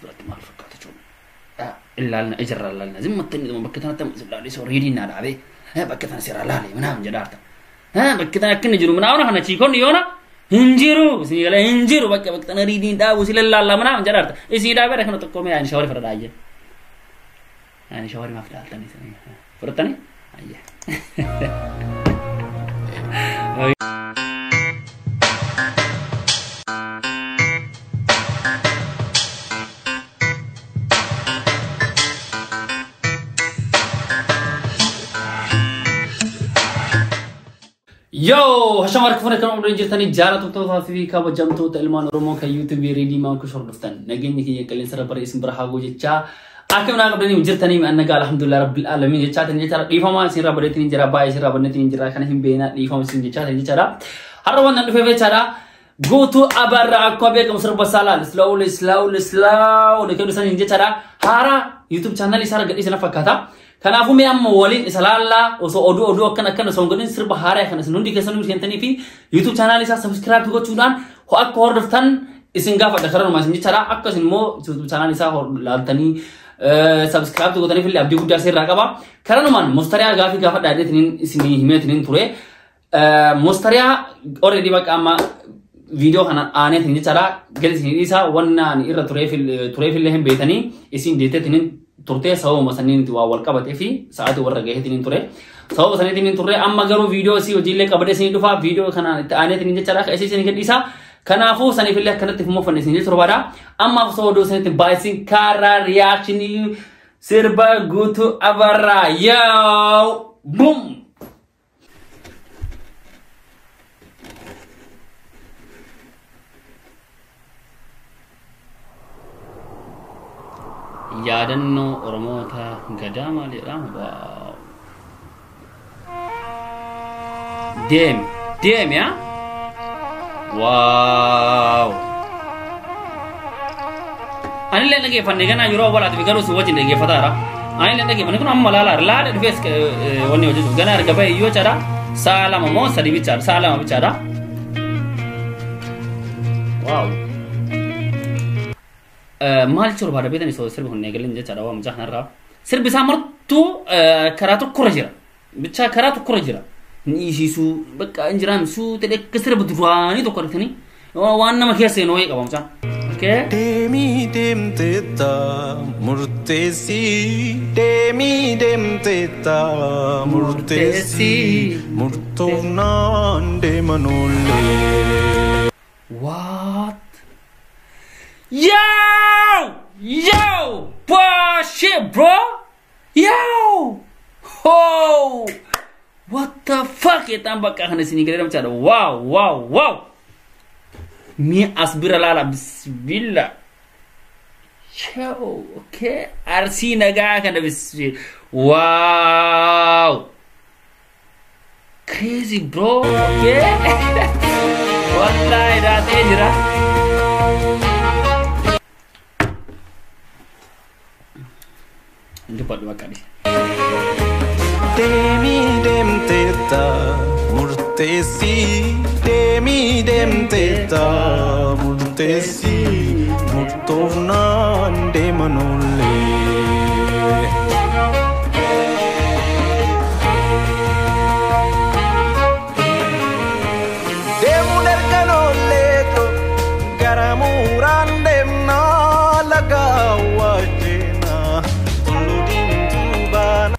Biratti maal fakkaata jechuudha. Ilaalna ijarraa ilaalna zimmattanii bakka tanatti ilaalee soo reediin naa dhaabee bakka tana seeraa laalee minaamin jedhaarta. Bakka tana akka inni jiru minaawna kana chiikonni yoona hin jiru isin galee hin jiru bakka bakka tana reediin dhaabu si lallaallaa minaamin jedhaarta. Isin dhaabee kana tokko mee ani shawarii fudhadhaa ayyee. Ani shawarii maaf dhaaltanii fudhattanii ayyee. Yo, hasham harka kan umriin jirtanii jaalattoota fi kabajamtoota ilmaan Oromoo kan YouTube Reedii Maankush hordoftan. Nageenyi kiyya qilleensa irra bara isin bira haa ga'u jechaa. Akka minaa qabdanii jirtanii annagaa alhamdulillah rabbil alamin jechaa tan jechaadha. Dhiifama isin irraa badeetiin jira baay'ee isin irraa badeetiin jira kana hin beekna dhiifama isin jechaa tan jechaadha. Har'a waan dhufeef jechaadha. Guutuu Abarraa akkuma beekamu sirba saalaan slowly slowly slowly kennu saniin jechaadha. Haaraa YouTube channel isaa gadhiisana fakkaata. Kanaafuu mee amma waliin isa laallaa osoo oduu oduu akkana akkana osoo hin godhin sirba haaraa kana isin hundi keessan seentanii fi YouTube channel isaa subscribe gochuudhaan akka hordoftan isin gaafadha karaa isin jechaadha. Akka isin immoo YouTube channel isaa laaltanii subscribe gootaniif illee abdii guddaa isin irraa qaba. Karanumaan Mustariyaa gaafii gaafadha jedheetiin isin himeetiin ture. Mustariyaa already bakka amma viidiyoo kana aaneetiin jechaadha. Gadi isin dhiisaa wanna ani irra tureef illee hin beetanii isin deetteetiin turtee sababuma saniin waa wal qabatee fi sa'aatii warra gaheetiin ture. Sababa saniitiin turre amma garuu viidiyoo isii hojiilee qabadee isin dhufa viidiyoo kana itti aaneetiin jechaadha. Kan isin gadhiisa. Kanaafuu saniif illee akkanatti immoo isin jechuu barbaada. Ammaaf osoo oduu isinitti baay'isin karaa reaction sirba Guutuu Abarraa yoo bum! Yaadannoo Oromoota gadaa maalidha? Waaw! Deemi! Deemi haa? Waaw! Anillee dhaggeeffanne ganaa yeroo awwaalaatiif garuu si wajjin dhaggeeffataara. Anillee dhaggeeffanne kun amma laala laala dhufees wanni hojjetu ganaa erga bahe iyyoo cara sa'a lama moo sadi bichaadha sa'a lama bichaadha. Waaw! Maal jechuun barbaada beekanii soo sirbi kun eegaleen jechaadha waan mucaa kanarraa. Sirbi isaa martuu karaa tokkorra jira. Bichaa karaa tokkorra jira. Inni dhiisisuu bakka hin jiraan suu ta'e akka sirba duraanii tokko argitanii waan nama keessa hin wayii qaba mucaan. Deemii deemteetta murteessii deemii deemteetta murteessii murtoofnaan deeman oollee. What? Yo! Yo! Boy, shit, bro! Yo! Ho! What the fuck? Itaan bakka kana isinii galee namchaadha. Wow, wow, wow! Mi as bira laala bismillah. Yo, okay. Arsii nagaa kana bismillah. Wow! Crazy, bro. Okay. Wallahi daatee jira. Dubbadhu bakka dhiise. Deemii deemteetta murteessii deemii deemteetta murteessii murtoofnaan deeman oollee. Deemuun erga noolleeto gara muuraan deemnaa laga wajjinaa tulluu diimtuu baana.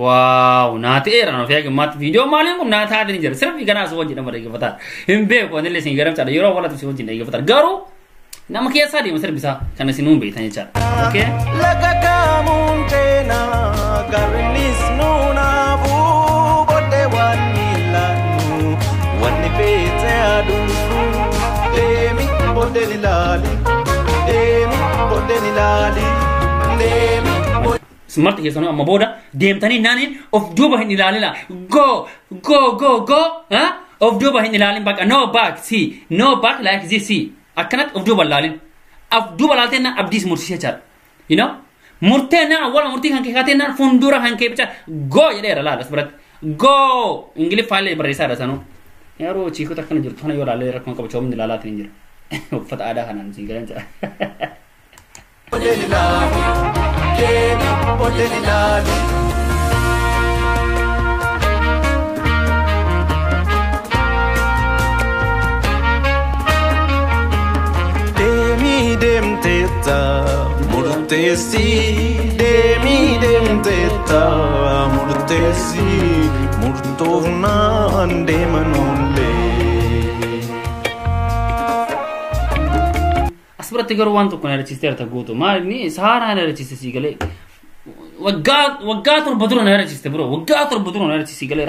Waaw, naa ta'eera nuuf eegi maatti viidiyoo maaliin kun naa taatee jira. Sirbi ganaa si wajjin nama dhaggeeffataa. Hin beeku anillee isin garamchaadha. Yeroo awwaalaatu si wajjin dhaggeeffataa. Garuu nama keessaa deema sirbi isaa kana isin nuun beektan jechaadha. Okay? Laga kaamuun ceenaa garrinnis nuunaafuu booddee waan ilaannu wanni feete aduufu deemi booddeen ilaali deemi booddeen ilaali deemi. Smart keessanuu amma booda deemtanii naaniin of duuba hin ilaalina. Go, go, go, go. Of duuba hin ilaalin bakka no back see no back like this see. Akkanatti of duuba ilaalin. Of duuba ilaaltee naan abdiis mursiisee jechaadha. You know? Murtee naan awwaala murtii kan kee kaatee naan fuuldura kan kee bicha go jedheera laala as biratti. Go! Ingiliffaa illee barreessaadha sanuu. Yeroo chiikota akkana jirtu kana yoo ilaalee rakkoon qabu coomni ilaalaatiin hin jira. Uffata aadaa kanaan siin galan jira. Boodeen ilaali, deemi boodeen ilaali. Deemii deemteetta murteessii, deemii deemteetta murteessii, murtoofnaan deeman oollee. As biratti garuu waan tokko na yaadachiisteerta guutuu. Maal inni Sahaaraa na yaadachiiste sii galee. Waggaa 7 dura na yaadachiiste bro. Waggaa 7 dura na yaadachiiste sii galee.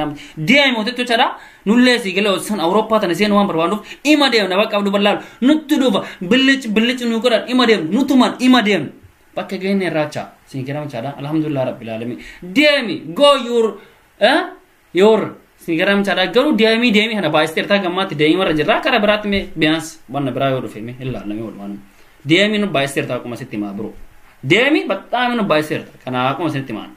Deemi mootitti jechaadha. Nullee sii galee san Awurooppaa tana seen waan barbaaduuf ima deemna bakka abduu bal'aalu. Nutti dhufa billic billic nu godhan ima deemna nutuman ima deemna. Bakka geenye irraachaa siin kennamu jechaadha. Alhamdulillah rabbil alamin. Deemi go your your siin kennamu jechaadha. Garuu deemii deemii kana baay'isteertaa gammaatti deemarra jirra. Karaa biraatti mee biyaans wanna biraa yoo dhufe mee illaallamee walumaan. Deemii nu baay'isteertaa akkuma sitti himaa bro. Deemi baxaami nu baay'isteerta. Kana akkuma sitti himaa.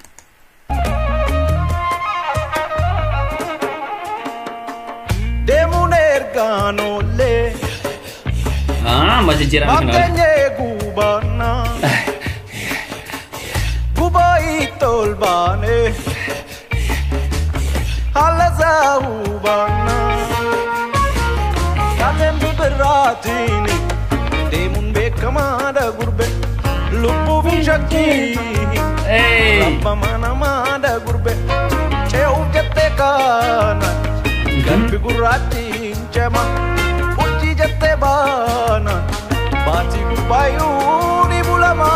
Deemuun ergaan oollee. Amma jijjiirame kana. Makkeenyee gubaanaa. Gubaa itti ol baanee. Haala isaa hubaanaa. Kaateen bibirraatiin deemuun beekamaadha gurbe. Lubbuu fi shakkii. Hey. Rabba namaadha gurbe. Ce'uuf jettee kaana. Galbi gurraattiin cema. Urjii jettee baana. Baatii gubbaayyuu ni bulama.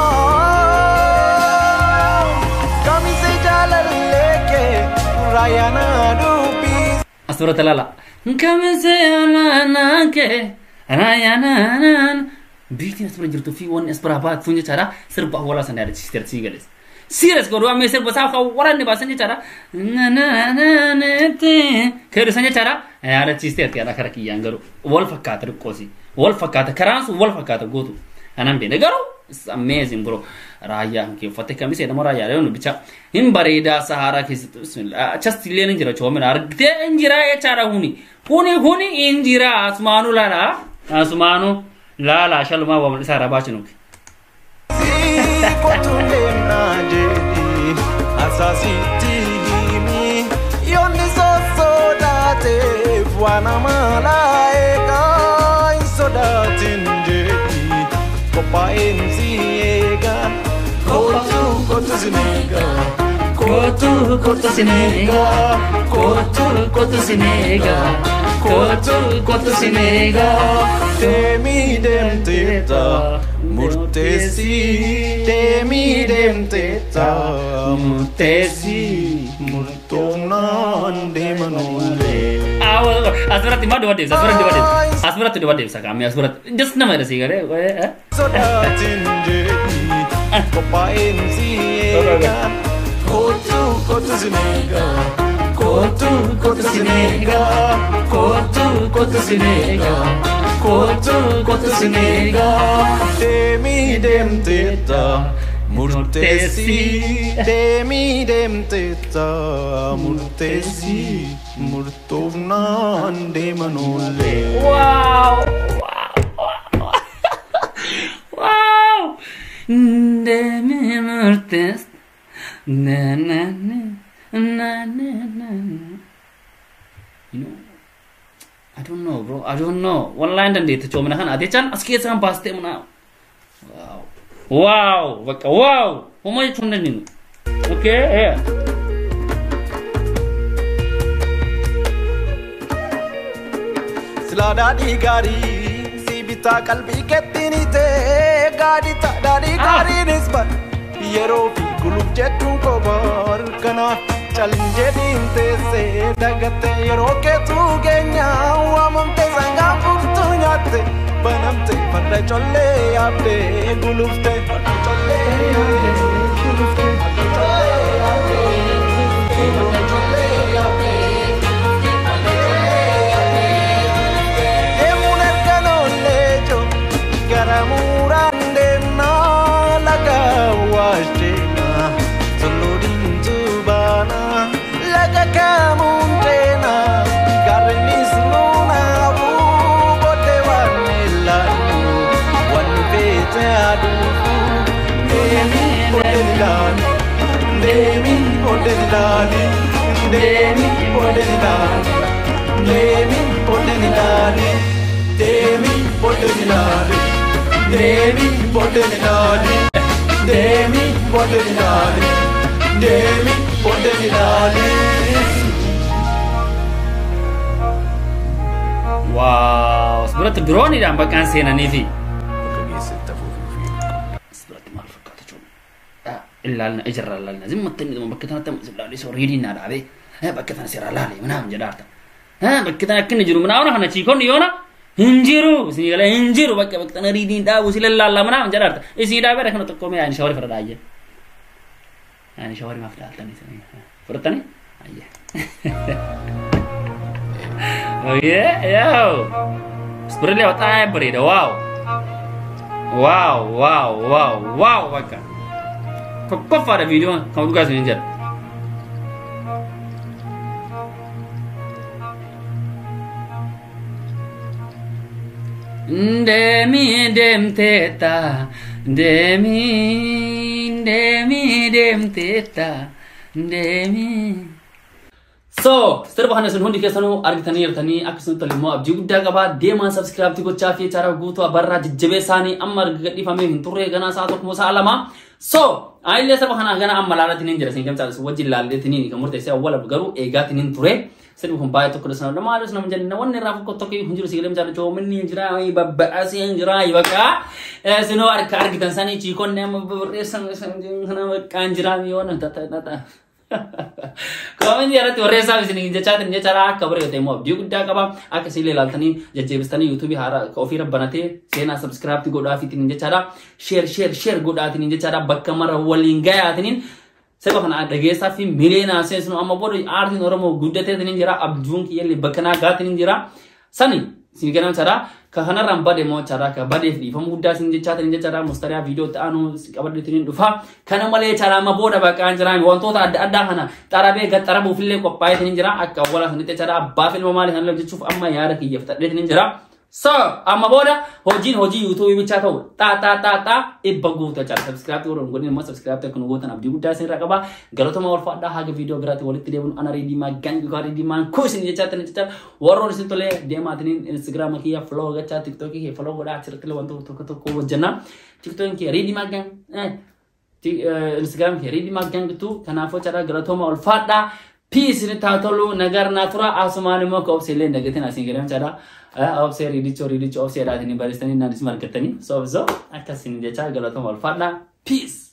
Kamisee jaalallee kee raayyaana dubbii. As biratti ilaala. Kamisee olaanaa kee raayyaanaan. Biitiin as bira jirtuu fi wanni as biraa baatu jechaadha. Sirba awwaalaa sana yaadachiisteerti sii galees. Serious godhu amma sirba isaa kan waraanni baasan jechaadha. Keedhu san jechaadha. Yaadachiisteerti yaada kara kiyyaan garuu wal fakkaata xiqqoosi. Wal fakkaata karaan sun wal fakkaata gootu. Kanan beekne garuu it's amazing bro. Raayyaa kan uffate kamisee nama raayyaa yoo bicha hin bareedaa Saharaa keessatti bismillah. Achas illee ni jira choomina argitee hin jira jechaadha huni. Huni huni hin jira asumaanuu laala. Asumaanuu laala shalumaa waan isaa rabaa jinuuki. Kootu deemnaa jedhi asaasitti himi yoonni sossodaateef waan amalaa eegaa hin sodaatin jedhi qophaa'een si eegaa kootu kootu sin eegaa Kootu kootu sin eegaa kootu kootu sin eegaa kootu kootu sin eegaa. Deemii deemteetta murteessii, deemii deemteetta murteessii, murtoofnaan deeman oollee. As biratti maal duba deebisa? As biratti duba deebisa. As biratti duba deebisa qaamni as biratti. Just nama jedha sii galee. Sodaatin jedhi qophaa'een si eegaa kootu kootu sin eegaa kootu kootu sin eegaa Kootu kootu sin eegaa kootu kootu sin eegaa. Deemii deemteetta murteessii, deemii deemteetta murteessii, murtoofnaan deeman oollee. Wow! Wow! Wow! Deemi murteess. Na na na na na na. You know, I don't know bro. I don't know. Wallahi hin dandeette choomina kana ati jechaan as keessaan baastee muna. Wow! Wow! Bakka wow! Homaa jechuun hin dandeenyu. Okay, yeah. Silaa daadhii gaarii si bitaa qalbii keetti ni ta'e gaadita daadhii gaariinis bar yeroo fi guluuf jettuun kobar kanaaf calin jedhiin teessee dagatte yeroo keetu keenya waamamte sangaan furtuu nyaatte banamte farda collee yaabdee gulufte farda collee yaabdee gulufte farda collee yaabdee farda collee yaabdee. Deemuun erga noollee gara muuraan deemnaa laga awwaash deemaa tulluu diimtuu baanaa laga kaamuun ceenaa gaarrenis nuunaafu booddee waan ilaallu. Sitti deemi booddeen ilaali deemi booddeen ilaali deemi booddeen ilaali deemi booddeen ilaali deemi booddeen ilaali deemi booddeen ilaali deemi booddeen ilaali deemi booddeen ilaali. Waaw, asirratti dirooniidhaan bakkaan seenaniifi. Bakka geessetti afuufii. Asirratti maal fakkaata jechuudha? Ilaalna ijarra ilaalna zimmattanii dhuma bakka tanatti ilaalee soo riidiin naa dhaabee bakka tana seera laale minaan jedhaarta. Bakka tana akka inni jiru minaan kana chiikonni yoona hin jiru isin galee hin jiru bakka bakka tana riidiin dhaabu si lallaalla minaan jedhaarta. Isin dhaabee kana tokko mee ani shawari fudhadha ayyee. Ani shawari maaf dhaaltanii fudhattanii ayyee. Oye, yo. Sebenarnya lewat air bareeda. Wow. Wow, wow, wow, wow bakka. Tokkoffaadha viidiyoon kan dhugaa isin jedha. Deemi deemteetta, deemi deemi deemteetta, deemi. So, sirba kana isin hundi keessanuu argitanii jirtanii akkasumas immoo abdii guddaa qabaa deemaa subscribe gochaa fi chaara guutuu abarraa jajjabeessaanii amma arga gadhiifamee hin turre ganaa sa'a tokko sa'a lama. So, anillee sirba kana gana amma laalatiin hin jira isin gamtaa isin wajjin laalleetiin kan murteessee awwala garuu eegaatiin hin ture. Sirbi kun baay'ee tokko dha nama maalus nama jenna wanni irraa tokko tokko hin jiru sigalee mijaala joominni hin jira babba'asii hin jira bakka isinoo harka argitan sanii chiikonni amma barreessan kana bakka hin jira yoona tata tata. Koomentii irratti barreessaa isin jechaatiin jechaadha akka bareedu immoo abdii guddaa qaba akka isin ilaaltanii jajjabeessitanii yuutuubii haaraa ofii banatee seenaa sabskiraayibtii godhaafiitiin jechaadha sheer sheer sheer godhaatiin jechaadha bakka mara waliin gayaatiin sirba kana dhageessaa fi miliyoonaa seensinu amma booda aartiin Oromoo guddateetiin jira abjuun kiyyallee bakka naa gaatiin jira sani isin kennan chaadha ka kanarraan bade immoo chaadha ka badeef dhiifama guddaa isin jechaatiin jechaadha mustariyaa viidiyoo ta'anu qabadheetiin dhufa kana malee chaadha amma booda baqaan jira wantoota adda addaa kana xarabee gaxxarabuufillee qophaa'eetiin jira akka awwala sanitti chaadha abbaa filma maalii kana hojjechuuf amma yaada kiyyeeffadheetiin jira. So, amma booda hojiin hojii yuutuubii bichaa ta'u xaa xaa xaa xaa dhibba guutuu chaadha. Subscribe godhuun godhin immoo subscribe kan gootan abdii guddaa isin irraa qaba. Galatuma ulfaadhaa haga viidiyoo biraatti walitti deebiin ana riidiimaa gangi gaa riidiimaan kuu isin jechaatiin jechaa warroon isin tolee deemaatiniin Instagram kiyya follow gochaa TikTok kiyya follow godhaa achirratti illee wantoota tokko tokko hojjenna. TikTok kiyya riidiimaa gang Instagram kiyya riidiimaa gangitu kanaafuu chaadha galatuma ulfaadhaa. Peace ni taatolu nagar natura asumaan immoo ka obsee illee dagatin asiin jedhamu chaadha. Obsee riidichoo riidichoo obsee dhaatiin barreessanii naan isin argattanii. So so akkasiin jechaa galatuma ulfaadhaa. Peace.